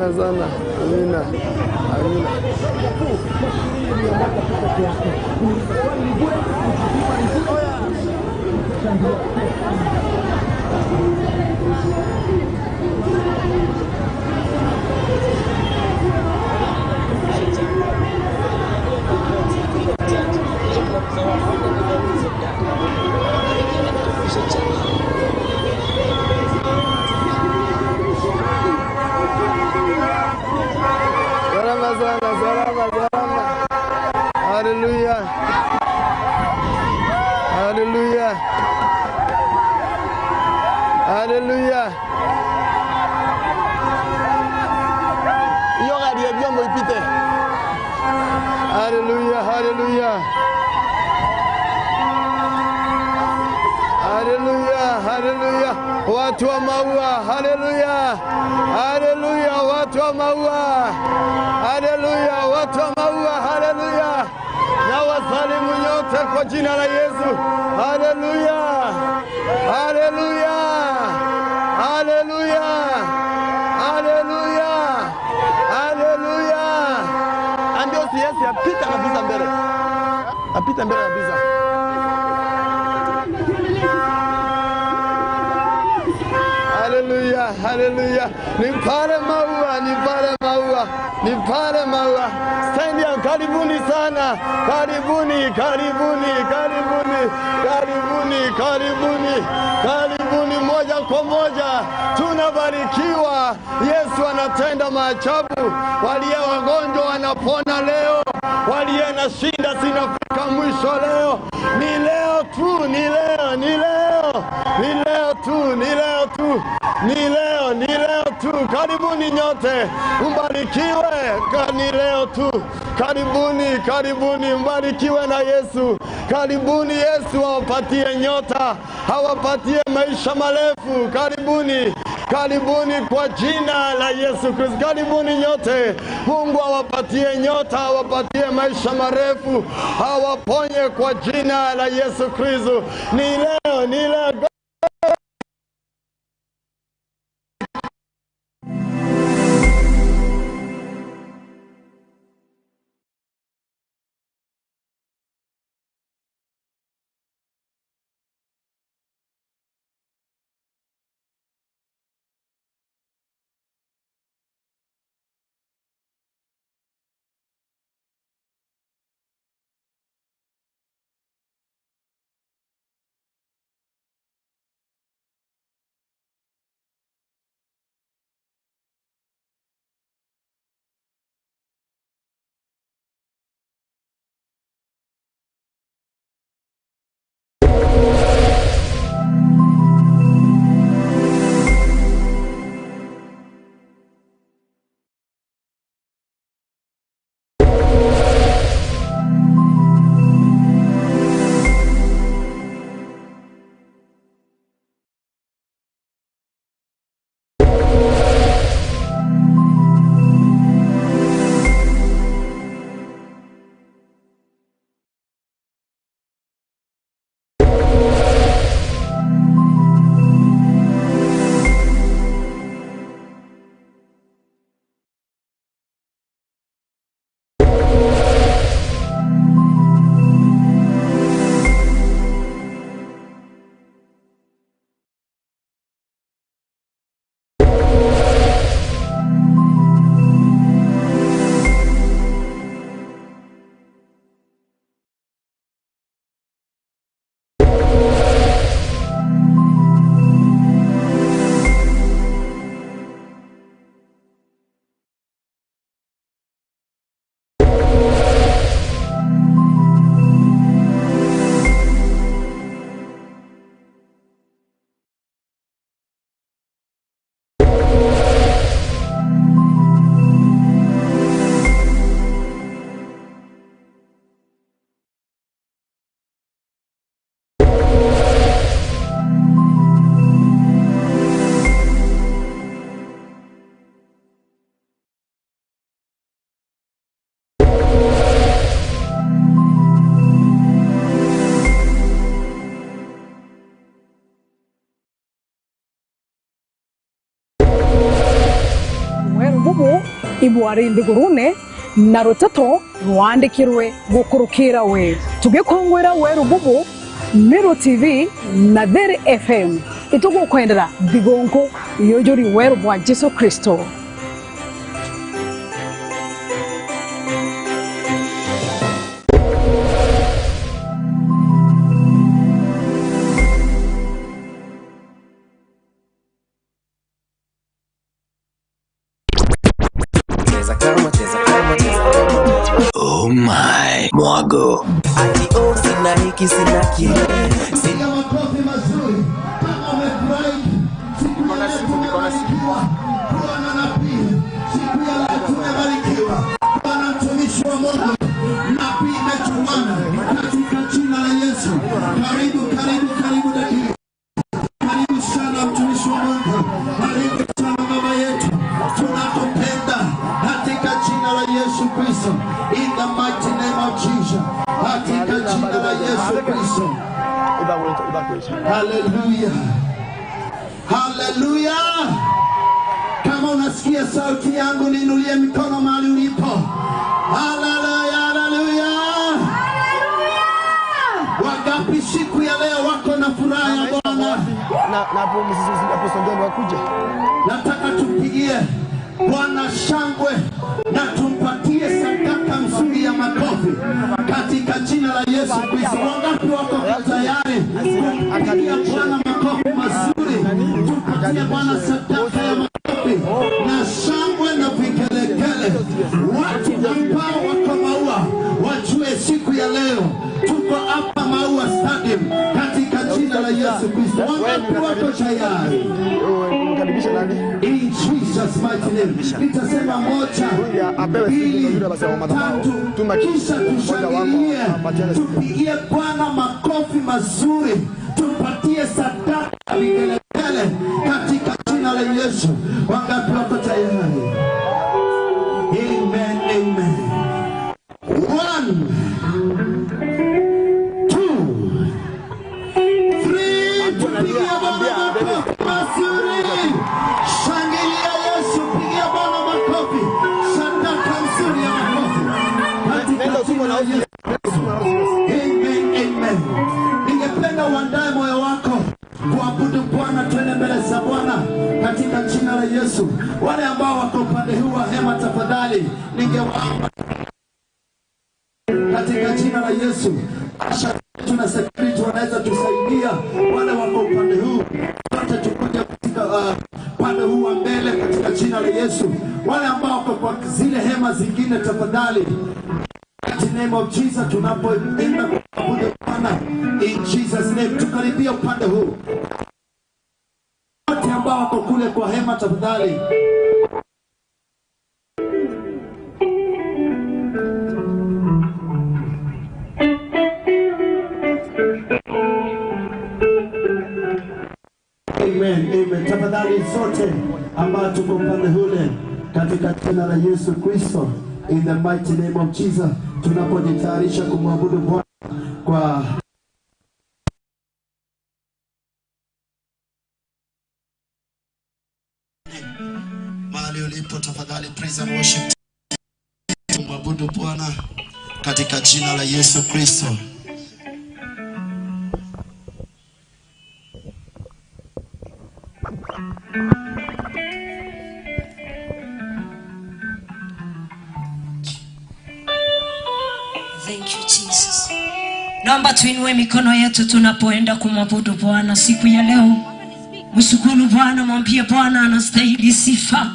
Amina sana. Amina. Amina. Salama sana, salama, salama. Haleluya. Haleluya. Haleluya. Hiyo gari ya vyombo ipite. Haleluya, haleluya. Haleluya, haleluya. Watu wa maua, haleluya. Haleluya, watu wa maua. Haleluya, watu wa maua, haleluya. Na wasalimu nyote kwa jina la Yesu. Haleluya. Haleluya. Haleluya. Haleluya. Haleluya. Ambia Yesu apita kabisa mbele. Apita mbele kabisa. Haleluya, haleluya. Ni pale maua, ni pale maua, ni pale maua. Stendi ya karibuni sana. Karibuni, karibuni, karibuni, karibuni, karibuni, karibuni moja kwa moja. Tunabarikiwa. Yesu anatenda maajabu. Walio wagonjwa wanapona leo. Walio na shida zinafika mwisho leo. Ni leo tu, ni leo, ni leo, ni leo tu, ni leo tu, ni leo, ni leo tu. Karibuni nyote, mbarikiwe. Ni leo tu. Karibuni, karibuni, mbarikiwe na Yesu. Karibuni, Yesu awapatie nyota, awapatie maisha marefu. Karibuni, karibuni kwa jina la Yesu Kristo. Karibuni nyote. Mungu awapatie nyota, awapatie maisha marefu, awaponye kwa jina la Yesu Kristo. Ni leo, ni leo. Rwari ndigurune na rutato rwandikirwe gukurukira we tugikongwera we rububu Miro TV na Dere FM itugukwendera bigonko yojori weru bwa Jesu Kristo. Oh my, Mwago. Ati oh, sina hiki sina kile. Sina makofi mazuri kama umefurahi siku ya leo tumebarikiwa. Bwana nabii, siku ya leo tumebarikiwa. Bwana mtumishi wa Mungu, nabii Mechuwana, katika jina la Yesu. Karibu, karibu, karibu dada. Karibu sana mtumishi wa Mungu. Karibu sana mama yetu. Tunakupenda katika jina la Yesu Kristo. In the mighty name of Jesus. Katika jina la Yesu Kristo. Hallelujah. Hallelujah. Kama unasikia sauti yangu niinulie mikono mahali ulipo. Hallelujah, hallelujah. Wangapi siku ya leo wako na furaha ya Bwana? Nataka tupigie Bwana shangwe na tumpatie sadaka nzuri ya makofi katika jina la Yesu Kristo. Wangapi wako tayari kumpigia Bwana makofi mazuri? Tumpatie Bwana sadaka ya makofi na shangwe na vigelegele. Watu ambao wako Maua wajue siku ya leo tuko hapa Maua Stadium katika jina la Yesu Kristo. Wangapi wako tayari? In Jesus mighty name. Nitasema moja, mbili, tatu, kisha tushangilie, tupigie Bwana makofi mazuri, tupatie sadaka vigelegele katika jina la Yesu. Wangapi wako tayari? Amen, amen. 1, 2, 3, tupigie Bwana makofi mazuri. Shangilia Yesu, pigia Bwana makofi. Sadaka nzuri ya makofi katika jina la Yesu. Amen, amen. Ningependa uandae moyo wako kuabudu Bwana, twende mbele za Bwana katika jina la Yesu. Wale ambao wako upande huu wa hema, tafadhali ningewaomba katika jina la Yesu. Asha tuna security wanaweza tusaidia. Wale wako upande huu wote tukuje katika upande huu wa mbele katika jina la Yesu. Wale ambao wako kwa zile hema zingine, tafadhali in the name of Jesus, tunapoenda kuabudu Bwana in Jesus name, tukaribia upande huu. Wote ambao wako kule kwa hema, tafadhali. Amen, amen. Tafadhali sote ambao tuko upande hule katika jina la Yesu Kristo, in the mighty name of Jesus, tunapojitayarisha kumwabudu Bwana kwa mahali ulipo, tafadhali praise and worship, tumwabudu Bwana katika jina la Yesu Kristo. Thank you, Jesus. Naomba tuinue mikono yetu tunapoenda kumwabudu Bwana siku ya leo. Mshukuru Bwana, mwambie Bwana anastahili sifa.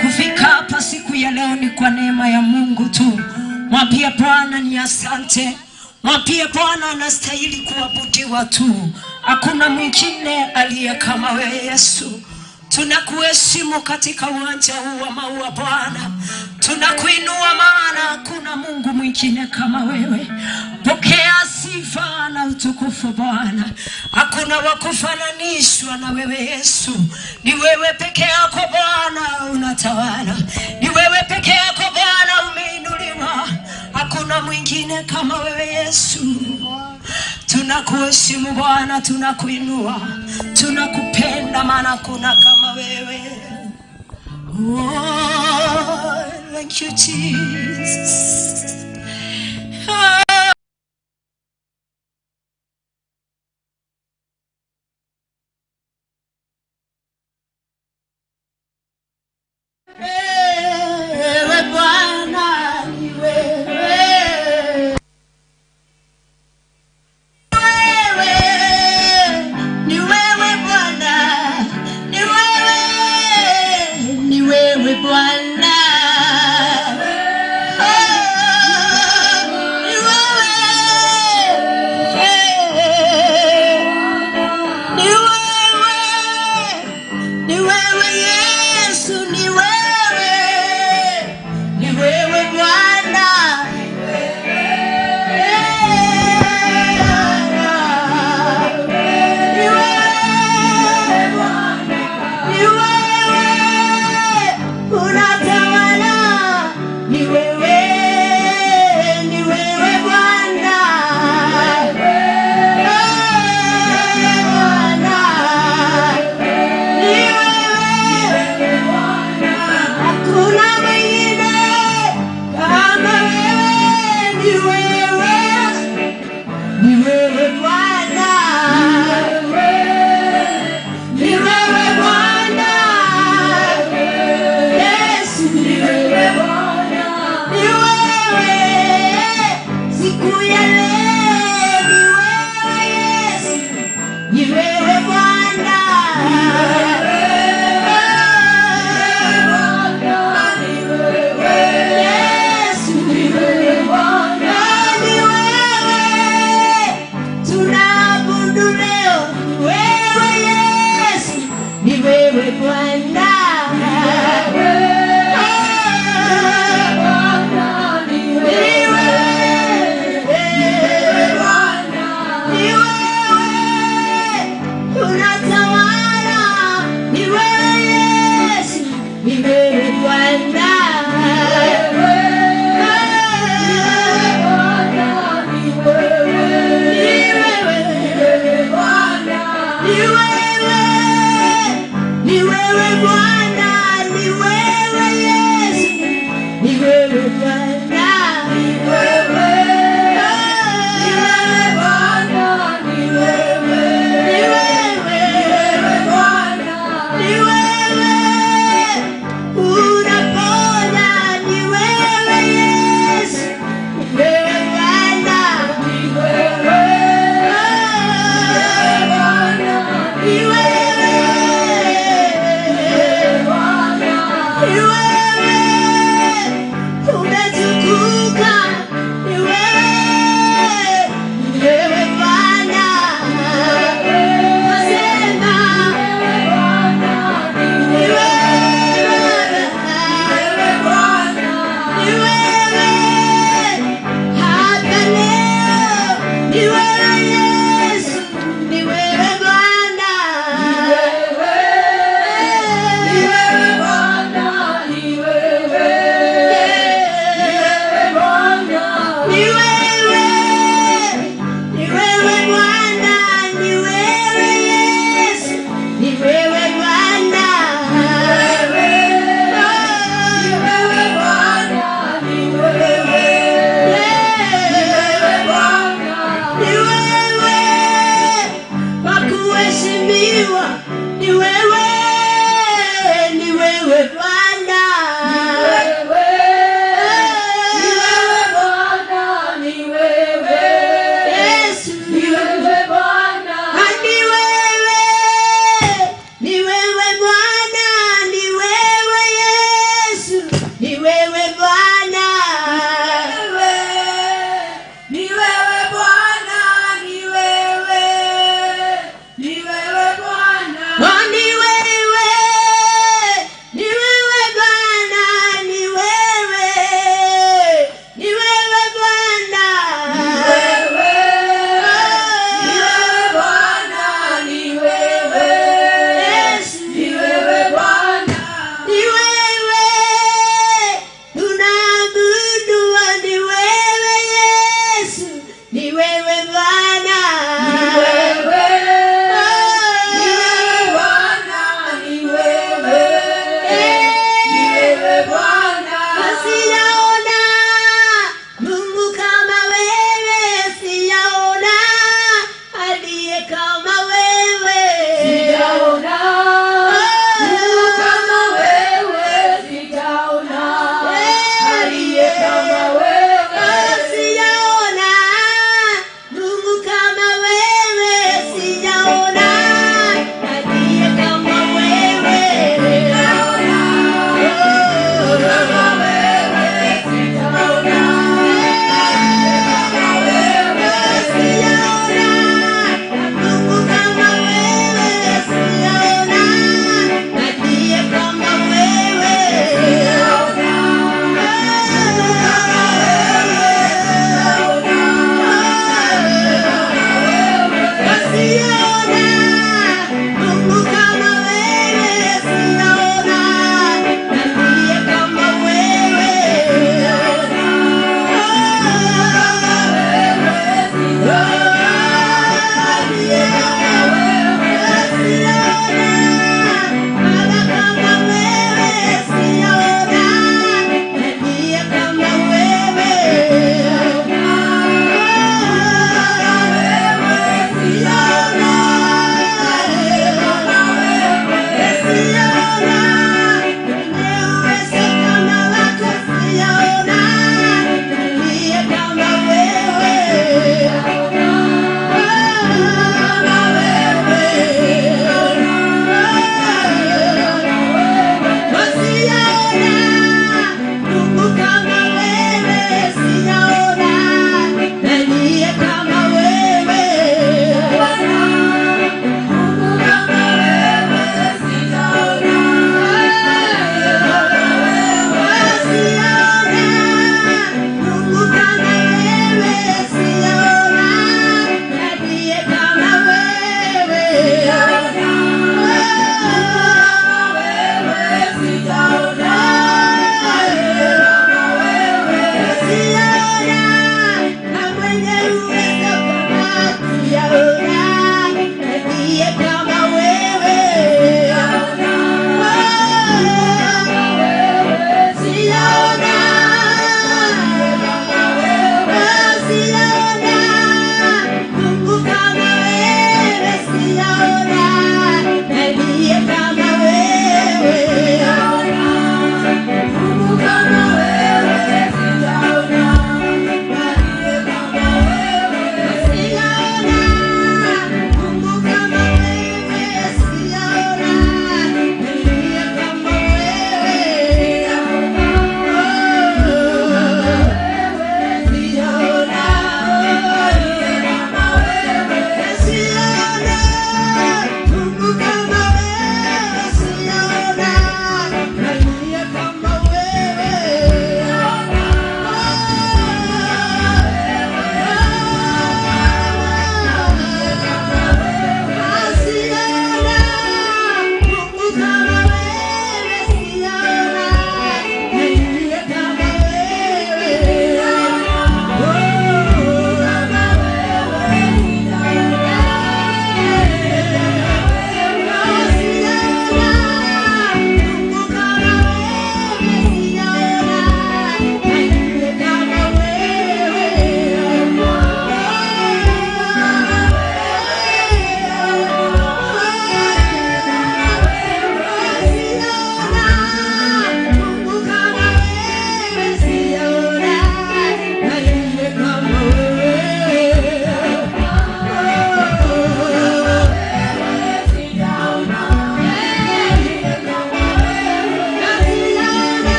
Kufika hapa siku ya leo ni kwa neema ya Mungu tu. Mwambie Bwana ni asante. Mwambie Bwana anastahili kuabudiwa tu. Hakuna mwingine aliye kama wewe Yesu. Tunakuheshimu katika uwanja huu wa Maua Bwana. Tunakuinua maana hakuna Mungu mwingine kama wewe. Pokea sifa na utukufu Bwana. Hakuna wa kufananishwa na wewe Yesu. Ni wewe peke yako Bwana unatawala. Ni wewe peke yako Bwana umeinuliwa. Hakuna mwingine kama wewe Yesu. Tunakuheshimu Bwana, tunakuinua, tunakupenda maana hakuna kama wewe. Oh, thank you, Jesus. Wewe Bwana ni wewe. Wewe, ni wewe Bwana, ni wewe, ni wewe Bwana. Oh, ni wewe, ni wewe, ni wewe Yesu, ni wewe Bwana. Ni wewe, ni wewe unatawala, ni wewe Bwana. Bwana, ni wewe, hakuna mwingine kama wewe, ni wewe, ni wewe Bwana. Ni wewe Bwana, Yesu ni wewe Bwana, ni wewe siku ya leo, ni wewe Yesu, ni wewe Bwana, Yesu ni wewe Bwana, ni wewe tunaabudu leo, ni wewe Yesu, ni wewe Bwana. Ni wewe.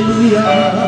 Hallelujah.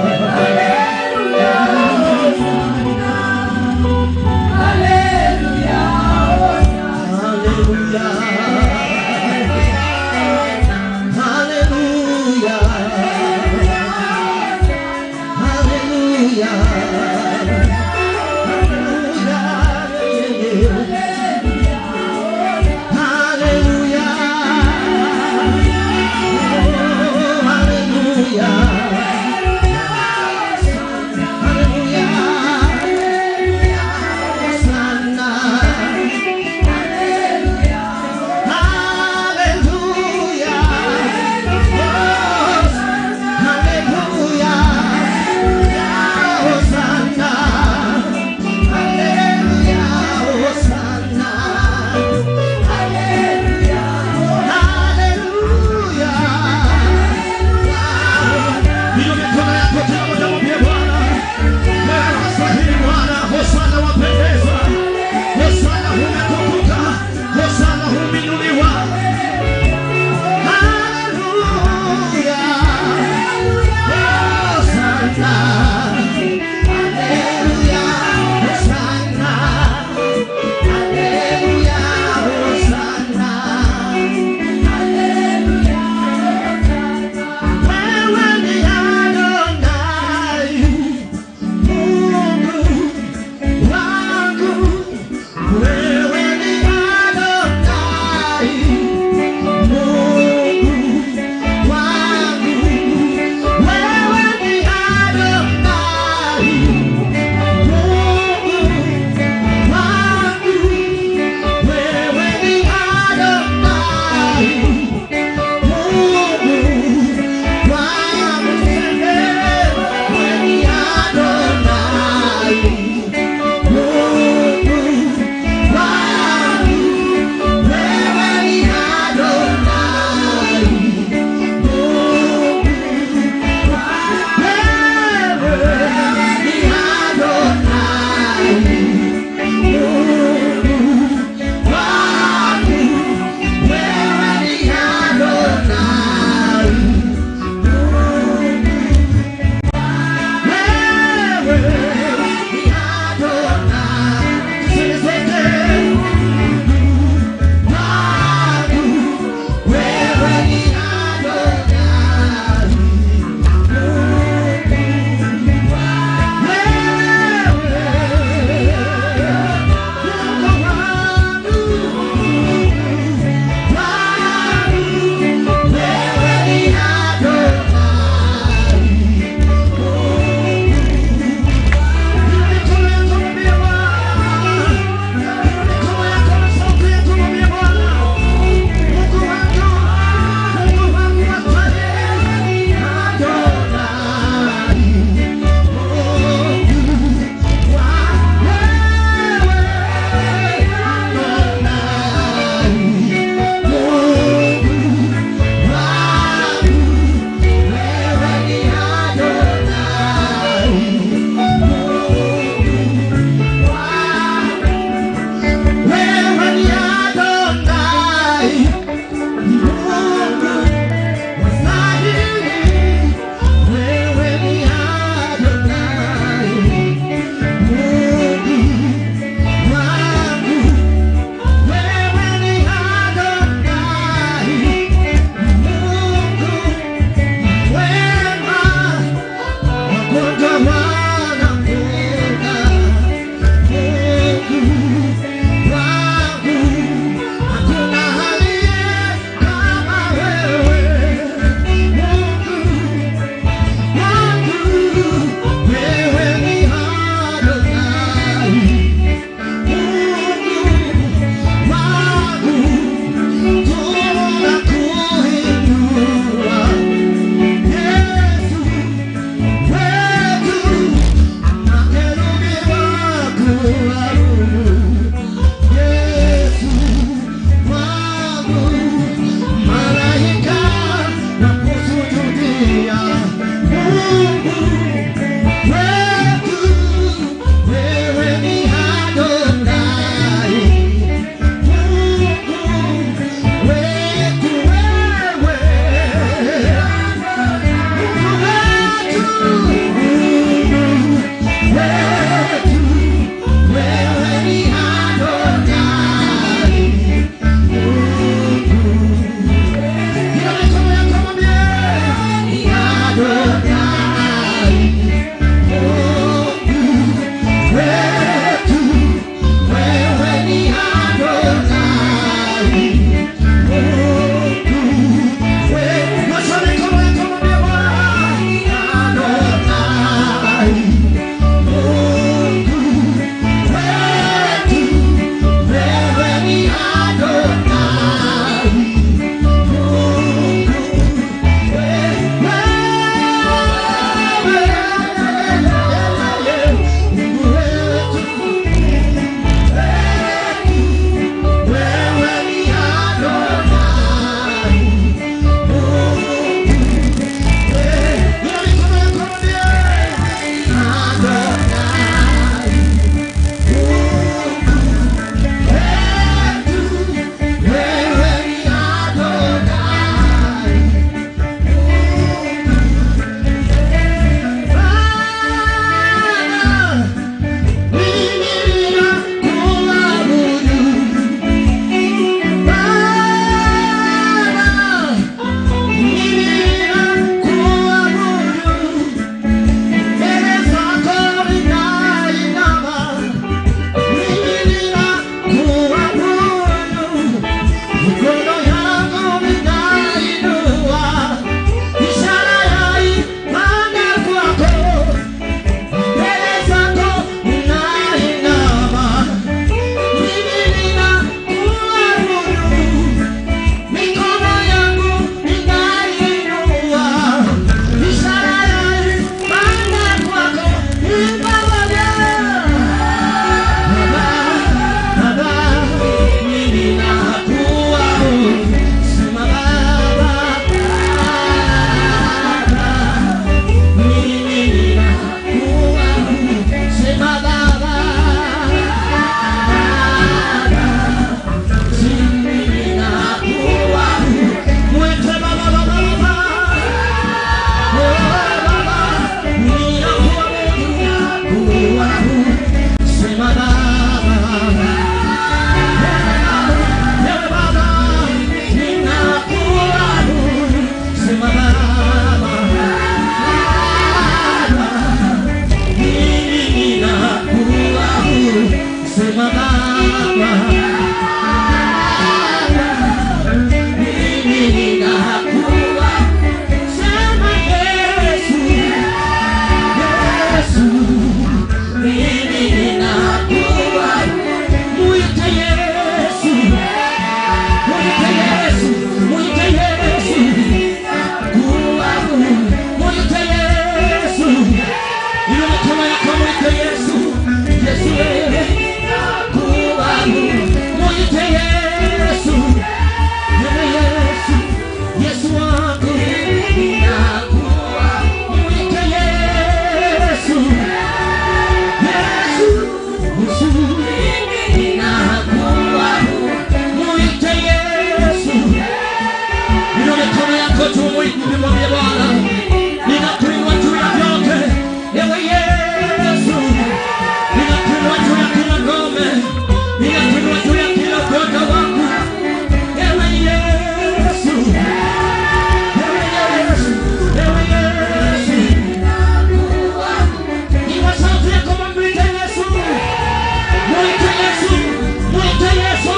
yako juu, mwambie Bwana, ninakuinua juu ya vyote, ewe Yesu. Ninakuinua juu ya kila ngome, ninakuinua juu ya kila ugonjwa wangu, ewe Yesu, ewe Yesu, ewe Yesu. Inua sauti yako, mwambie Yesu, mwite Yesu, mwite Yesu,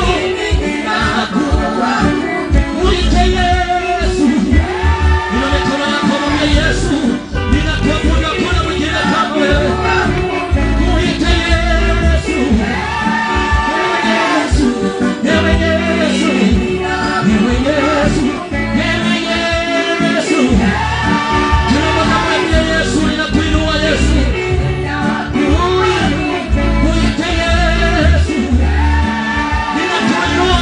mwite Yesu. Inua mikono yako, mwambie Yesu, ninakuabudu, hakuna mwingine kama wewe. Mwite Yesu, ewe Yesu, ewe Yesu, ewe Yesu, ewe Yesu. Kila mmoja mwambie Yesu, ninakuinua Yesu. Mwite Yesu. Ninakuinua,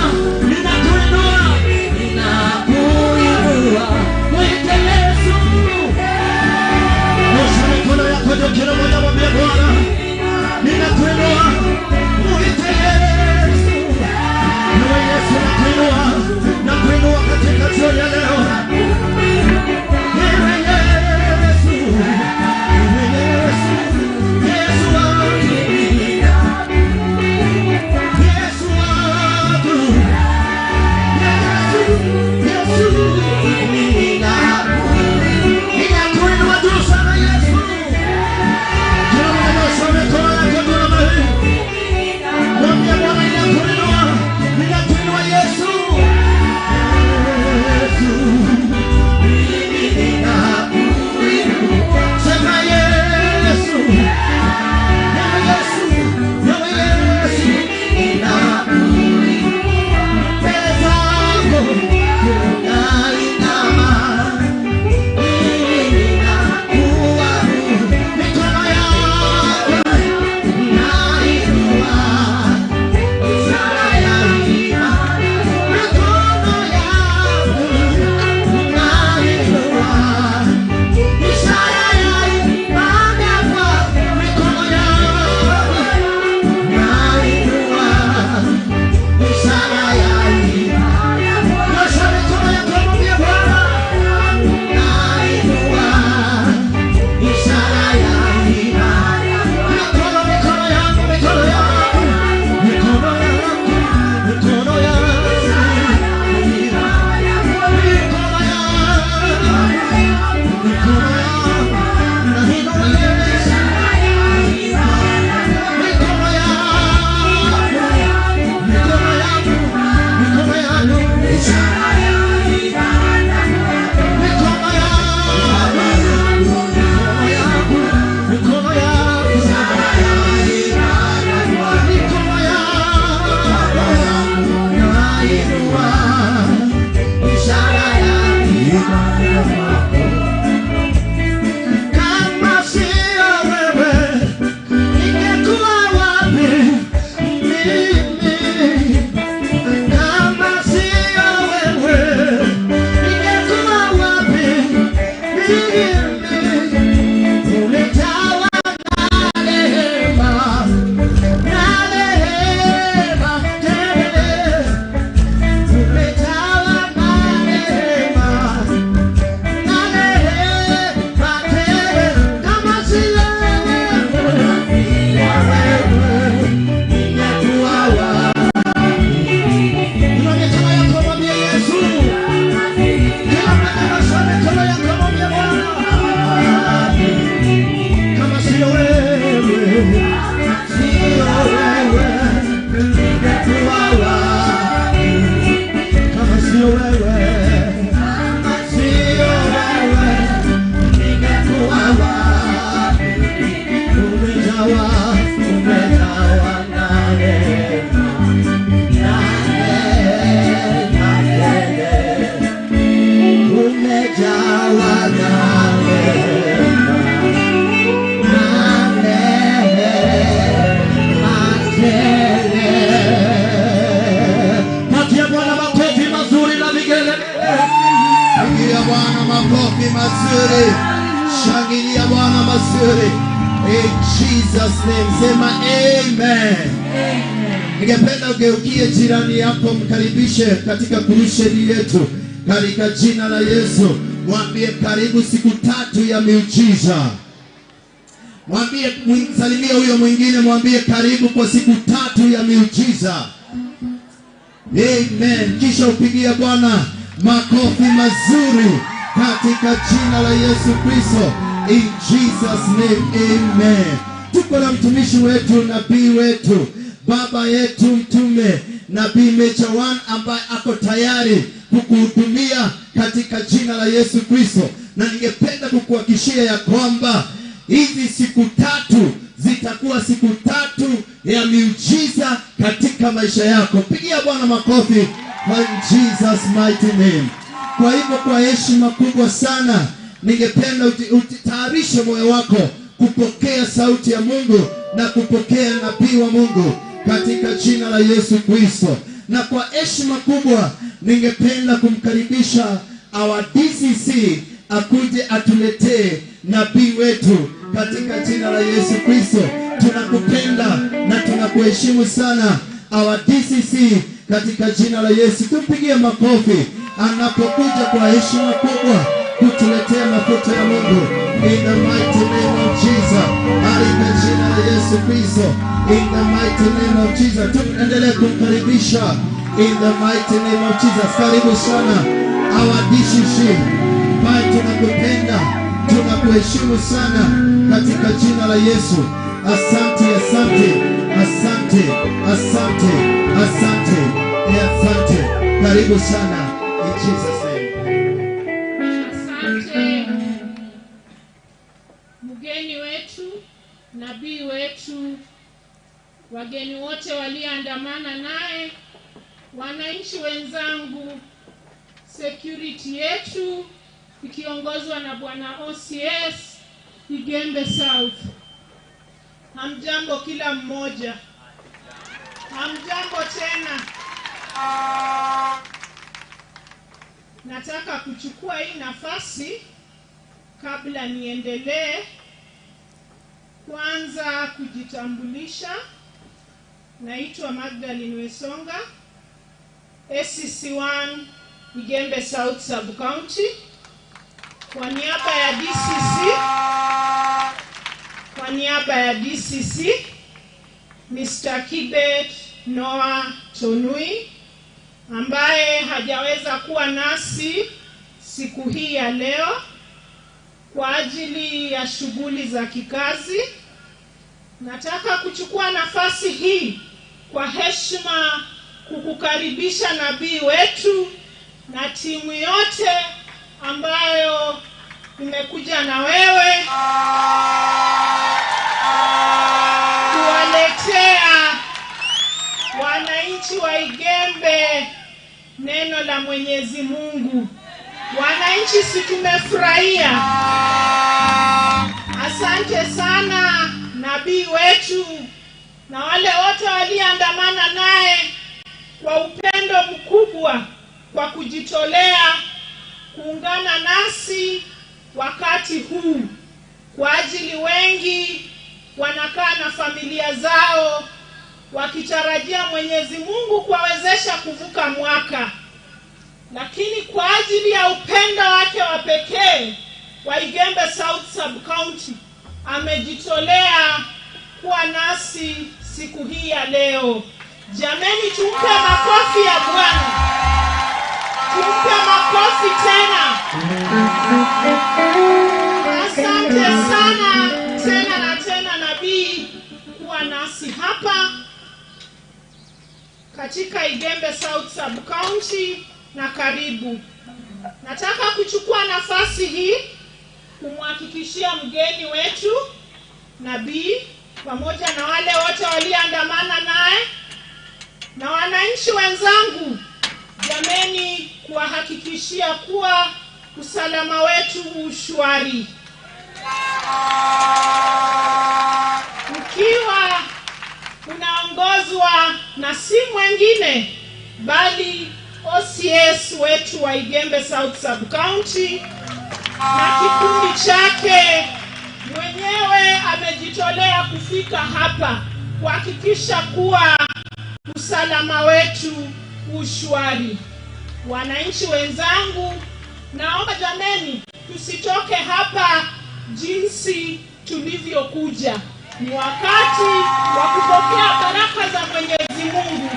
ninakuinua, ninakuinua. Mwite Yesu. Nyosha mikono yako juu, kila mmoja mwambie Bwana, ninakuinua. Mwite Yesu. Ewe Yesu, nakuinua, nakuinua katika jioni ya leo. Ewe Yesu, ewe Yesu, Yesu wangu, Yesu wangu, Yesu, Yesu, ninakuinua juu sana Yesu. Kila mmoja nyosha mikono yako juu namna hii. Mwambie Bwana, ninakuinua, ninakuinua Yesu. Yesu, ninakuinua. Sema Yesu, ewe Yesu, ewe Yesu, ninakuinua. Mbele zako ninainama, ninakuabudu. Mikono yangu nainua, ishara ya imani. Mikono yangu nainua, ishara ya imani kwa mikono yangu nainua, ishara ya imani. Nyosha mikono yako, mwambie Bwana, nainua, ishara ya imani. Mikono, mikono yangu, mikono yangu, mikono yangu, mikono yangu, mikono yangu, mikono yangu, nainua Yesu. Mikono yangu, mikono yangu, mikono yangu, mikono yangu, mikono yangu, mikono yangu, nainua ishara ya imani. Kama sio wewe, ningekuwa wapi mimi? Kama sio wewe, ningekuwa wapi mimi? Umetawa na rehema, na rehema tele. Umetawa na rehema, na rehema tele. Kama sio wewe, ningekuwa wapi? Inua mikono yako, mwambie Yesu. Kila mmoja nyosha mikono yako, mwambie Bwana. Kama sio wewe, sio wewe, ningekuwa wapi? Kama sio wewe, sio wewe, ningekuwa wapi? Umejawa, umejawa na rehema, na rehema tele. Umejawa na rehema, na rehema tele. Patia Bwana makofi mazuri na vigelegele. Pigia Bwana makofi mazuri, shangilia Bwana mazuri. In Jesus name, sema amen. Ningependa ugeukie jirani yako, mkaribishe katika kurusheni yetu. Katika jina la Yesu. Mwambie karibu siku 3 ya miujiza. Mwambie, salimia huyo mwingine, mwambie karibu kwa siku 3 ya miujiza. Amen. Kisha upigie Bwana makofi mazuri katika jina la Yesu Kristo. In Jesus name, amen. Tuko na mtumishi wetu, nabii wetu, baba yetu mtume, Nabii Major One, ambaye ako tayari kukuhudumia katika jina la Yesu Kristo. Na ningependa kukuhakikishia ya kwamba hizi siku 3 zitakuwa siku 3 ya miujiza katika maisha yako. Pigia Bwana makofi kwa Jesus mighty name. Kwa hivyo kwa heshima kubwa sana ningependa ujitayarishe moyo wako kupokea sauti ya Mungu na kupokea nabii wa Mungu katika jina la Yesu Kristo. Na kwa heshima kubwa ningependa kumkaribisha our DCC akuje atuletee nabii wetu katika jina la Yesu Kristo. Tunakupenda na tunakuheshimu sana our DCC katika jina la Yesu. Tumpigie makofi anapokuja kwa heshima kubwa kutuletea mafuta ya Mungu. In the mighty name of Jesus. Katika jina la Yesu Kristo. In the mighty name of Jesus. Tuendelee kumkaribisha in the mighty name of Jesus. Karibu sana our DCC. Bye, tunakupenda, tunakuheshimu sana katika jina la Yesu. Asante, asante, asante, asante, asante, asante. Karibu sana in Jesus name. Asante mgeni wetu, nabii wetu, wageni wote walioandamana naye, wananchi wenzangu, security yetu ikiongozwa na Bwana OCS Igembe South. Hamjambo kila mmoja. Hamjambo tena. Nataka kuchukua hii nafasi kabla niendelee kwanza kujitambulisha. Naitwa Magdalene Wesonga, SCC1 Igembe South Sub County. Kwa niaba ya DCC, kwa niaba ya DCC Mr. Kibet Noah Tonui, ambaye hajaweza kuwa nasi siku hii ya leo kwa ajili ya shughuli za kikazi, nataka kuchukua nafasi hii kwa heshima kukukaribisha nabii wetu na timu yote ambayo imekuja na wewe kuwaletea wananchi wa Igembe neno la Mwenyezi Mungu. Wananchi, si tumefurahia? Asante sana nabii wetu na wale wote waliandamana naye kwa upendo mkubwa, kwa kujitolea kuungana nasi wakati huu, kwa ajili wengi wanakaa na familia zao wakitarajia Mwenyezi Mungu kuwawezesha kuvuka mwaka, lakini kwa ajili ya upendo wake wa pekee wa Igembe South Sub County amejitolea kuwa nasi siku hii ya leo. Jameni, tumpe makofi ya Bwana. Tumpe makofi tena. Asante sana tena na tena nabii kuwa nasi hapa katika Igembe South Sub County, na karibu. Nataka kuchukua nafasi hii kumhakikishia mgeni wetu nabii pamoja na wale wote walioandamana naye na wananchi wenzangu, jameni, kuwahakikishia kuwa usalama wetu ushwari. Ukiwa unaongozwa na si mwingine bali OCS wetu wa Igembe South Sub County na kikundi chake mwenyewe amejitolea kufika hapa kuhakikisha kuwa usalama wetu ushwari. Wananchi wenzangu, naomba jameni tusitoke hapa jinsi tulivyokuja. Ni wakati wa kupokea baraka za Mwenyezi Mungu.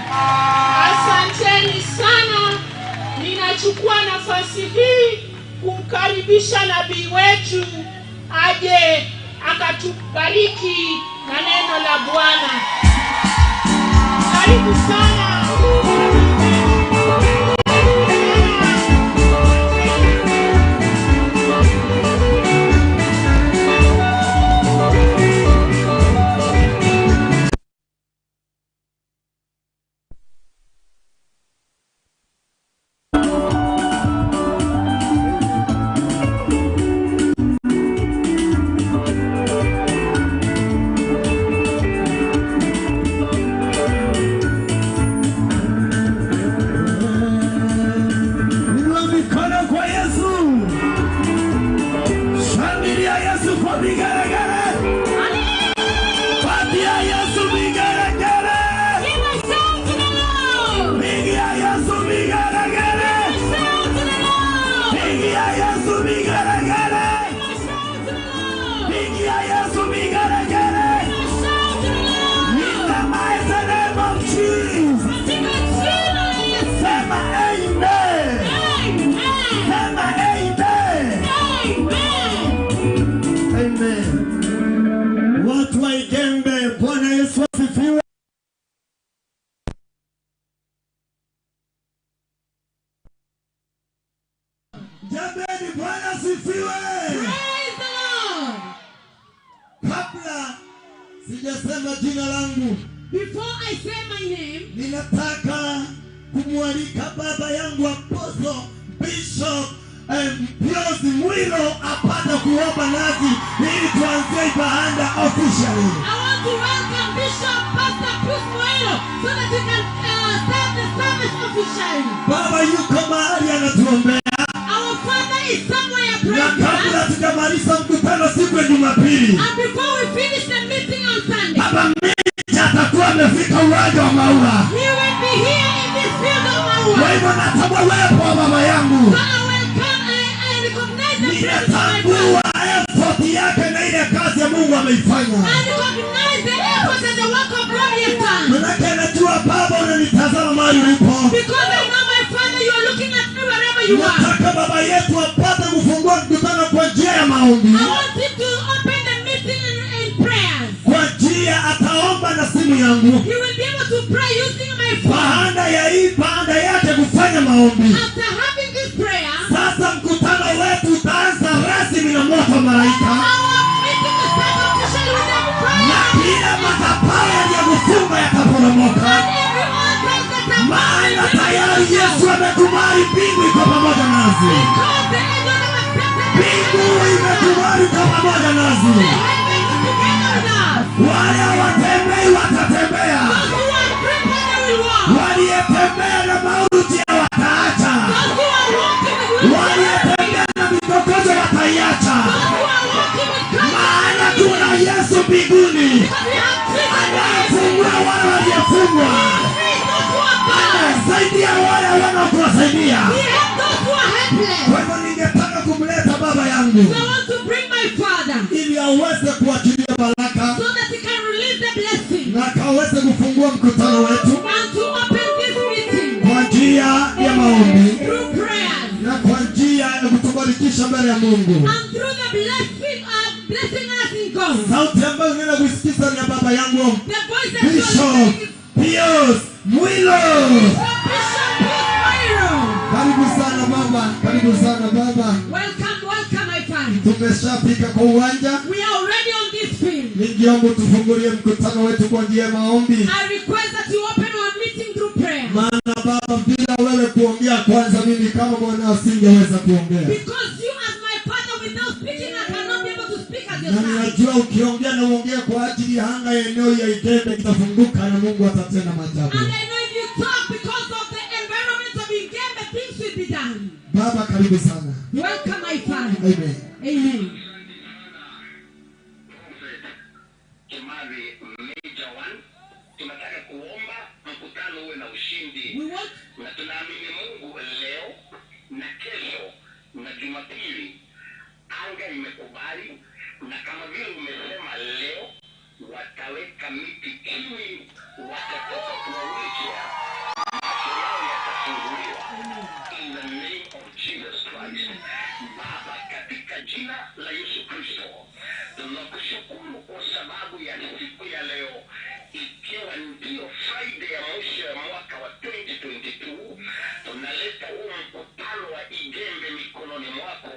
Asanteni sana. Ninachukua nafasi hii kumkaribisha nabii wetu aje akatubariki na neno la Bwana. Karibu sana. Jameni, Bwana asifiwe. Praise the Lord. Kabla sijasema jina langu, before I say my name, ninataka kumwalika baba yangu Apostle Bishop Pius Mwilo apate kuomba nasi ili tuanze ibada officially. I want to welcome Bishop Pastor Pius Mwilo so that we can start the service officially. Baba yuko mahali anatuombea. Our father is somewhere praying. Na kabla tujamaliza mkutano siku ya Jumapili, and before we finish the meeting on Sunday, Baba Mija atakuwa amefika uwanja wa Maua. He will be here in this field of Maua. Kwa hivyo natambua uwepo wa baba yangu. So I welcome, I recognize the presence of my Ninatambua father. effort yake na ile kazi ya Mungu ameifanya. I recognize the effort and the work of God he has done. Manake najua baba unanitazama mahali ulipo. Because I know my father, you are looking at me wherever you are. Nataka baba yetu apate kufungua mkutano kwa njia ya maombi. I want him to open the meeting in prayers. Kwa njia ataomba na simu yangu. He will be able to pray using my phone. Baada ya hii, baada yake kufanya maombi. After having this prayer, sasa mkutano wetu utaanza rasmi na moto wa malaika. Our meeting will start officially with the prayer. Na kila madhabahu yaliyokufunga yataporomoka. And every altar that are Maana tayari Yesu amekubali, mbingu iko pamoja nasi. Because the angels have accepted the Mbingu imekubali iko pamoja nasi. The heavens is together with us. Wale watembei watatembea. Those who are crippled, they will walk. Waliyetembea na mauti wataacha. Those who are walking with wheelchairs, Waliyetembea na mikokojo wataiacha. those who are walking with crutches, Maana tuna Yesu mbinguni because we have Jesus in heaven. anayefungua wale waliofungwa, Free those who are bound. anasaidia wale wanaokuwasaidia. We have those who are helpless. Kwa hivyo ningetaka kumleta baba yangu So I want to bring my father ili aweze kuachilia baraka so that he can release the blessing na akaweze kufungua mkutano wetu and to open this meeting kwa njia ya maombi through prayers na kwa njia ya kutubarikisha mbele ya Mungu. and through the blessing of blessing us in God. Sauti ambayo ninaenda kuisikiza ni ya baba yangu The voice that you are Bishop listening is Pius Mwilo. from Bishop Pius Mwilo. Karibu sana mama, karibu sana baba. Welcome, welcome my father. Tumeshafika kwa uwanja. We are already on this field. Ningeomba tufungulie mkutano wetu kwa njia ya maombi. I request that you open our meeting through prayer. Maana baba, bila wewe kuongea kwanza, mimi kama mwanao singeweza kuongea. Because you as my father, without speaking, I cannot be able to speak as your Na son. ninajua ukiongea na uongee kwa ajili ya anga ya eneo ya Igembe itafunguka na Mungu atatenda maajabu. And I know if you talk because of the environment of Igembe, things will be done. Baba, karibu sana. Welcome my father. Amen. Amen. Kimathi Major One, tunataka kuomba mkutano uwe na ushindi. We want Na tunaamini Mungu leo Jumapili, anga imekubali, na kama vile umesema leo wataweka miti chini, watatoka kwa wheelchair, macho yao yatafunguliwa. In the name of Jesus Christ. Baba, katika jina la Yesu Kristo, tunakushukuru kwa sababu ya siku ya leo, ikiwa ndio Friday ya mwisho ya mwaka wa 2022, tunaleta huu mkutano wa Igembe mikononi mwako.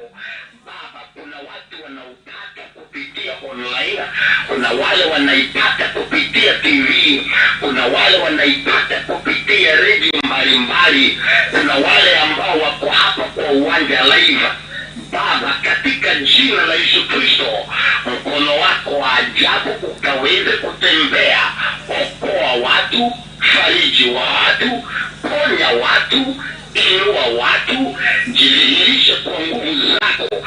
Baba, kuna watu wanaupata kupitia online, kuna wale wanaipata kupitia TV, kuna wale wanaipata kupitia redio mbalimbali, kuna wale ambao wako hapa kwa uwanja live. Baba, katika jina la Yesu Kristo, mkono wako wa ajabu ukaweze kutembea, okoa watu, fariji watu, ponya watu, inua watu, jidhihirishe kwa nguvu zako,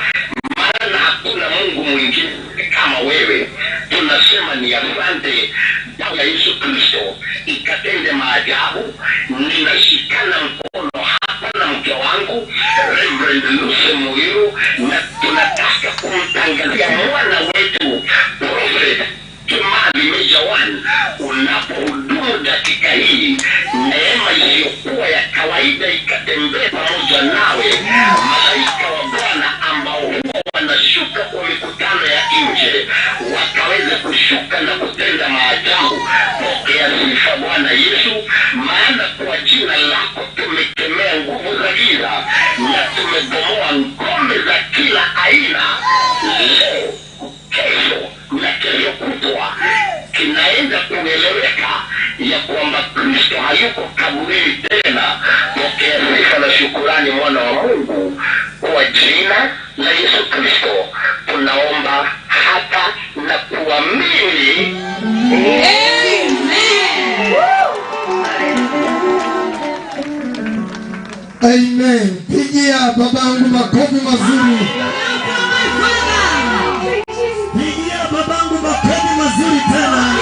maana hakuna Mungu mwingine kama wewe. Tunasema ni asante. Damu ya Yesu Kristo ikatende maajabu. Ninashikana mkono hapa na mke wangu Reverend Lucy Muiru, na tunataka kumtangazia mwana wetu Prophet Kimathi Major One, unapohudumu dakika hii, neema isiyokuwa ya kawaida ikatembee pamoja nawe. Malaika wa Bwana ambao huwa wanashuka kwa mikutano ya nje wakaweze kushuka na kutenda maajabu. Pokea sifa Bwana Yesu, maana kwa jina lako tumekemea nguvu za giza na tumebomoa ngome za kila aina. Leo, kesho na kesho kutwa kinaenda kueleweka ya kwamba Kristo hayuko kaburini tena. Pokea sifa na shukurani, mwana wa Mungu, kwa jina la Yesu Kristo tunaomba hata na kuamini. Amen. Amen. Pigia babangu makofi mazuri. Pigia babangu makofi mazuri tena.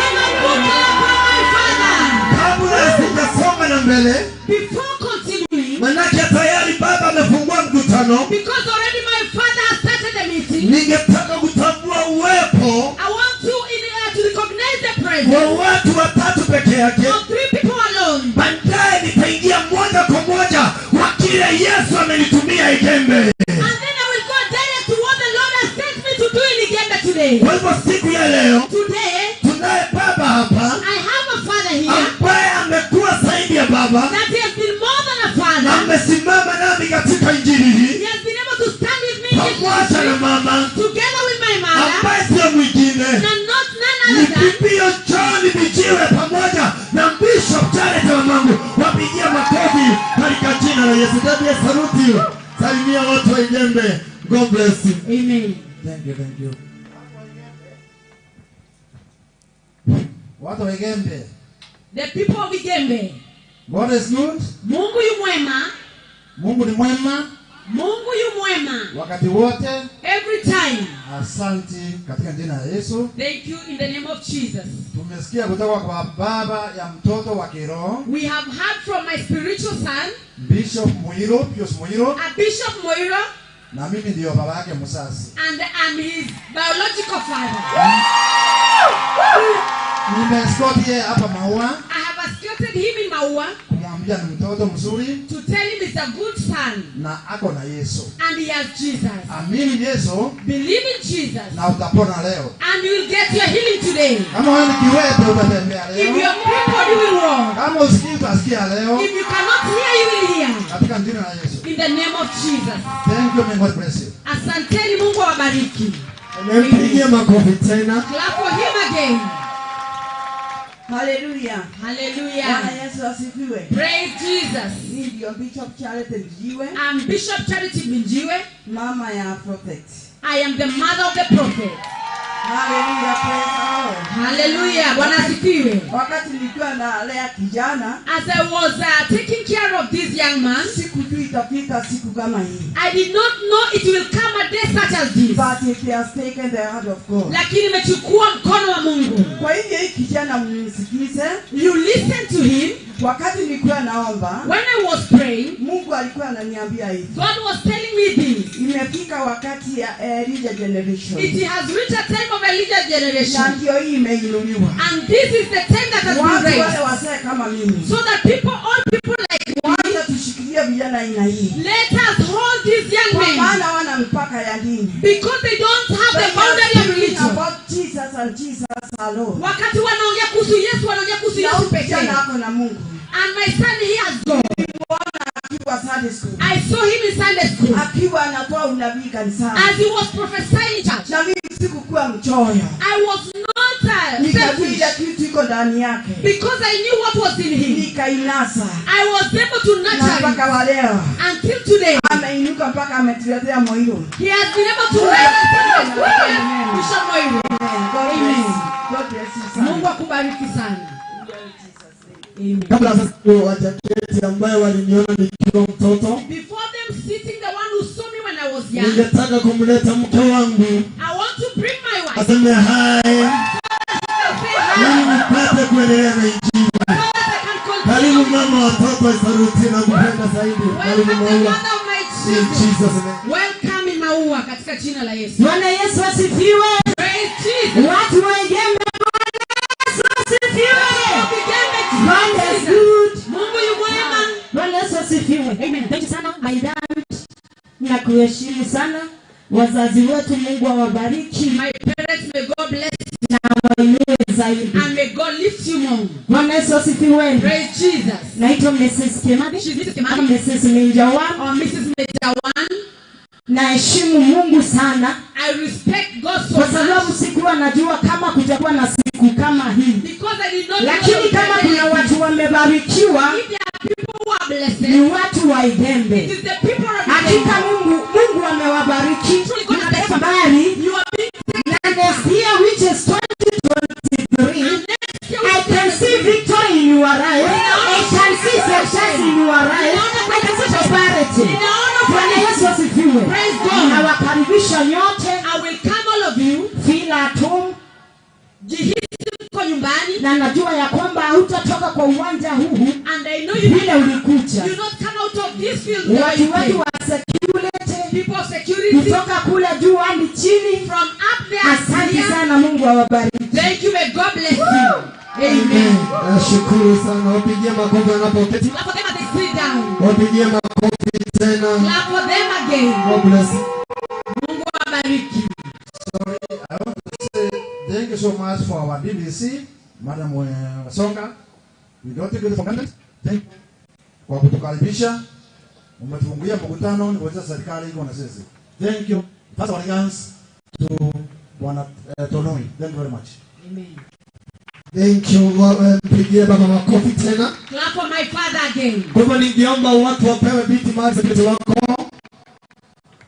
Kabla sijasonga na mbele, Before continuing, manake tayari baba amefungua mkutano, because already my father has started the meeting, ningetaka kutambua uwepo I want to recognize the presence wa watu watatu peke yake. of three people alone. Baadaye nitaingia moja kwa moja wa kile Yesu amenitumia Igembe. And then I will go direct to what the Lord has sent me to do in Igembe today. Kwa hivyo siku ya leo Today, tunaye baba hapa I have a father here ambaye amekuwa zaidi ya baba, that he has been more than a father. amesimama nami katika injili hii He has been able to stand with me in this pamoja na ministry, mama together with my mother, ambaye sio mwingine and not none ni other than Pipio John Bijiwe pamoja na Bishop Janet mamangu. Wapigia makofi katika jina la Yesu. Daddy, I salute you. Salimia watu wa Igembe. God bless you. Amen. Thank you, thank you. Watu wa Igembe. The people of Igembe. God is good. Mungu yu mwema. Mungu ni mwema Mungu yu mwema. wakati wote. Every time. Asante katika jina la Yesu. Thank you in the name of Jesus. Tumesikia kutoka kwa baba ya mtoto wa kiroho We have heard from my spiritual son, Bishop Muiro, Pius Muiro, a Bishop Moiro, na mimi ndiyo baba yake mzazi. and I'm his biological father. Nimeescort yeye hapa Maua I have escorted him in Maua kumwambia ni mtoto mzuri to tell him he's a good son na ako na Yesu. and he has Jesus. Amini Yesu Believe in Jesus na utapona leo. and you will get your healing today. Kama wewe ni kiwete utatembea If leo. you are crippled, you will walk. Kama usikii utasikia leo If you cannot hear, you will hear. katika jina la Yesu. In the name of Jesus. Thank you, may God bless you. Asanteni, Mungu awabariki. Mpigie makofi tena. Clap for him again. Hallelujah. Hallelujah. Bwana Yesu asifiwe. Praise Jesus. Mimi ndio Bishop Charity Mjiwe, I'm Bishop Charity Minjiwe. mama ya prophet. I am the mother of the prophet. Hallelujah, praise the Lord. Hallelujah. Bwana asifiwe. Wakati nilikuwa nalea kijana, As I was taking care of this young man, sikujui itafika siku kama hii. I did not know it will come a day such as this. But it has taken the hand of God. Lakini imechukua mkono wa Mungu. Kwa hivyo hii kijana mnisikize, You listen to him. Wakati nilikuwa naomba, When I was praying, Mungu alikuwa ananiambia hivi. God was telling me this. Imefika wakati ya Elijah generation. It has reached a time of Elijah Na generation. ndio hii imeinuliwa. And this is the time that has been Watu wale raised. wazee kama mimi. So that people, all people like me, Wacha tushikilie vijana aina hii. let us hold these young Kwa men. maana wana mpaka ya dini. Because they don't have They the boundary are of speaking religion. about Jesus and Jesus alone. Wakati wanaongea kuhusu Yesu, wanaongea kuhusu Na Yesu huyu pekee. kijana ako na Mungu. And my son, he has God. Akiwa Sunday school. I saw him in Sunday school. Akiwa anatoa unabii kanisani. As he was prophesying in church. Na mimi sikukuwa mchoyo. I was not Nikajua ile selfish. kitu iko ndani yake. Because I knew what was in him. Nikainasa. I was able to Na nurture mpaka it. wa leo Until today, ameinuka mpaka ametuletea Moiro. he has been able to rise and Bishop Moiro. God bless you. God bless you sana. Mungu akubariki sana. Amen. Kabla sasa wajaketi ambaye waliniona nikiwa mtoto, Before them sitting, the one who saw me when I was young, ningetaka kumleta mke wangu I want to bring my wife. aseme hai Say hi. ili nipate kuendelea na Injili. So that I can continue. Karibu mama watoto Saruti, nakupenda zaidi. Karibu Welcome the Maua. mother of my In children. Jesus name. Welcome in Maua katika jina la Yesu. Bwana Yesu asifiwe. Praise Jesus. Watu wa Igembe, Bwana Yesu asifiwe. God is good. Mungu yu mwema. Bwana Yesu asifiwe. Amen. Thank you sana my dad. Nakuheshimu sana. Wazazi wetu, Mungu awabariki My parents, may God bless na awainue zaidi. and may God lift you more. Bwana Yesu asifiwe. Praise Jesus. Naitwa Mrs. Kimani. She's Mrs. Ama Kimani Mrs. Minjawa. or Mrs. Mejawan. Naheshimu Mungu sana I respect God so kwa sababu much sikuwa najua kama kutakuwa na siku kama hii, because I did not know lakini there kama would be kuna watu wamebarikiwa If there are people who are blessed, ni watu wa it Igembe. is the people of Hakika Igembe. Mungu amewabariki Truly God has blessed mbali you. You are being na next year which is 2023 and next year I we can see victory in your life. I can see success in your life. I can see prosperity. Bwana Yesu asifiwe. Praise God. Nawakaribisha nyote. I will come all of you. Feel at home. Jihisi mko nyumbani Na najua ya kwamba hutatoka kwa uwanja huu and I know you vile ulikuja. you not come out of this field the way Watu you wetu came. wa security People of security kutoka kule juu hadi chini. from up there Asante here. sana, Mungu awabariki. Thank you. May God bless you. Amen. Nashukuru sana, wapigie makofi wanapoketi, Clap for them as they sit down. wapigie makofi tena. Clap for them again. God bless. Mungu awabariki. Sorry, I want to say thank you so much for our DVC, Madam Wasonga. We don't take it for granted. Thank you kwa kutukaribisha. Umetufungulia mkutano ni kuweza serikali iko na sisi. Thank you. Pass our regards to Bwana Tonoi. Thank you very much. Amen. Thank you. Mpigie baba makofi tena. Clap for my father again. Kwa hivyo ningeomba watu wapewe viti mahali security wako.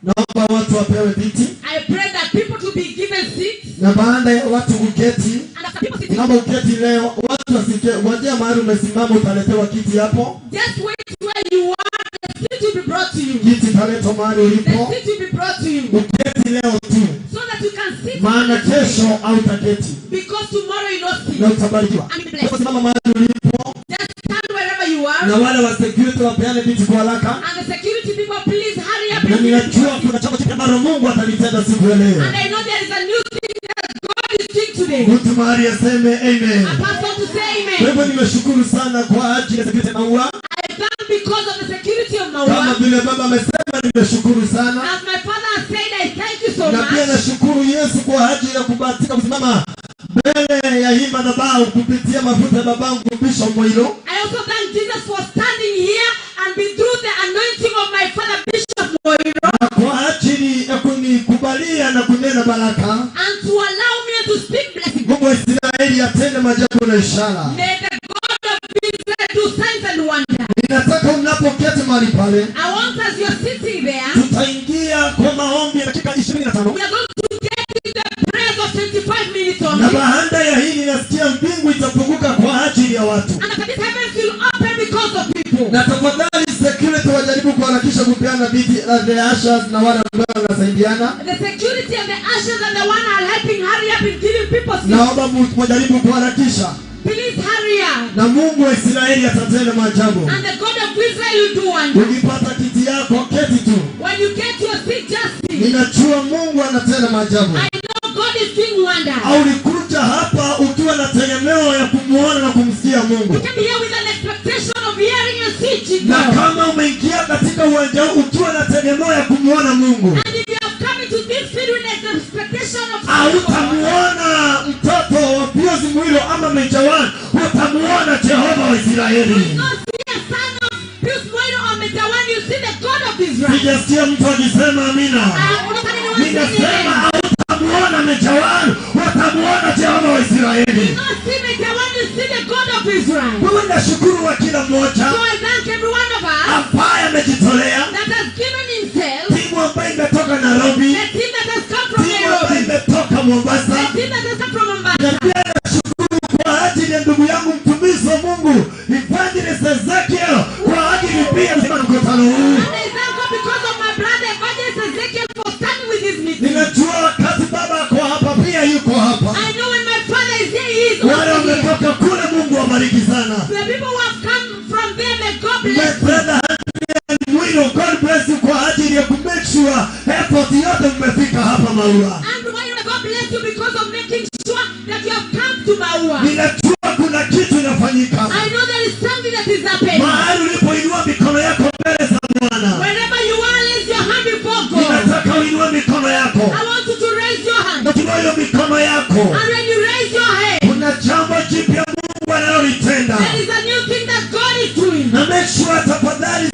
Naomba watu wapewe viti I pray that people to be given seats na baada ya watu kuketi, and after people sitting, naomba uketi leo, watu wasike, ngojea mahali umesimama, utaletewa kiti hapo. just wait where you are. The seat will be brought to you. Kiti italetwa mahali The ulipo, seat will be brought to you uketi leo tu, so that you can sit. maana kesho hautaketi Because tomorrow you not na sit. utabarikiwa. And be blessed. Simama mahali ulipo, Just stand wherever you are. na wale wa security wapeane viti kwa haraka, And the security people, please hurry up. na And give ninajua people kuna jambo jipya ambalo Mungu atalitenda siku ya leo. And I know there is a new thing that God is doing today. Mtu mahali aseme amen. A pastor to say Kwa amen. hivyo nimeshukuru sana kwa ajili ya security Maua, I thank because of the security of kama Maua. vile baba amesema, nimeshukuru sana, As my father has said, I thank you so na pia much. nashukuru Yesu kwa ajili ya kubahatika kusimama mbele ya hii madhabahu kupitia mafuta ya babangu Bishop Moiro. I also thank Jesus for standing here and be through the anointing of my father Bishop Moiro na kwa ajili ya kunikubalia na kunena baraka. and to allow me to speak blessing. Mungu wa Israeli atende maajabu na ishara. May the God of Israel do signs and wonders. Ninataka unapoketi mahali pale, I want as you're sitting there, tutaingia kwa maombi ya dakika 25 we are going to get in the prayers of 25 minutes na only. baada ya hii ninasikia mbingu itafunguka kwa ajili ya watu. And after this, heavens will open because of people. Na tafadhali security wajaribu kuharakisha kupeana viti na the ushers na wale ambao wanasaidiana. The security and the ushers and the one are helping hurry up in giving people seats. Naomba mjaribu kuharakisha. Please hurry up. Na Mungu wa Israeli atatenda maajabu. And the God of Israel will do wonders. Ukipata kiti yako, keti tu. When you get your seat, just sit. Ninajua Mungu anatenda maajabu. I know God is doing wonders. Au ulikuja hapa ukiwa na tegemeo ya kumuona na kumsikia Mungu. You came here with an expectation of hearing and seeing Na God. kama umeingia katika uwanja huu ukiwa na tegemeo ya kumuona Mungu, And if you have come into this field with an expectation of seeing God, hautamuona mtoto wa Pius Muiro ama Major One, utamuona Jehova wa Israeli. you not see a son of Pius Moiro or Major One, you see the God of Israel. Sijasikia mtu akisema amina. I have not heard anyone saying Ninasema amen. hautamuona Major One, utamuona Jehova wa Israeli. You not see Major One, you see the God of Israel. Wewe nashukuru wa kila mmoja So I thank every one of us ambaye amejitolea, that has given himself, timu ambayo imetoka Nairobi, the team that has come from timu ambayo Nairobi, imetoka Mombasa, the team that has come from na Mombasa. pia nashukuru kwa ajili ya ndugu yangu mtumishi wa Mungu Evangelist Ezekiel kwa ajili pia ya mkutano huu. And I thank God because of my brother Evangelist Ezekiel for standing with his meeting. Ninajua wakati baba ako hapa pia yuko hapa. I know when my father is here, he is Wale also here. wametoka kule, Mungu awabariki sana. The people who have come from there, may God My bless you. brother Adrian Mwiro, God bless you kwa ajili ya kumake sure effort yote mmefika hapa Maua. And why God bless you because of making sure that you have come to Maua. Ninajua kuna kitu inafanyika I know there is something that is happening. Mahali ulipoinua mikono yako mbele za Bwana. Wherever you are, raise your hand before God. Ninataka uinue mikono yako. I want you to raise your hand. Inua hiyo mikono yako. And when you raise your hand, Kuna jambo jipya Mungu analolitenda. there is a new thing that God is doing. Na make sure tafadhali,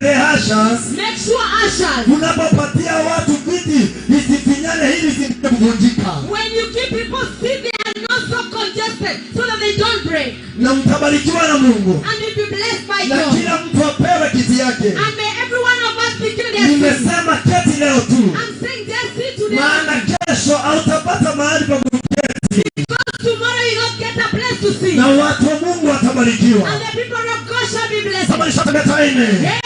the ushers, Make sure, ushers, unapopatia watu viti isifinyane ili zingine kuvunjika. When you give people seat, they are not so congested so that they don't break. Na mtabarikiwa na Mungu. And you'll be blessed by Na God. kila mtu apewe kiti yake. And may every one of us be given their seat. Nimesema keti leo tu, I'm saying just sit today. Maana kesho hautapata mahali pa kuketi, Because tomorrow you don't get a place to sit. Na watu wa Mungu watabarikiwa. And the people of God shall be blessed. Somebody shout a better amen.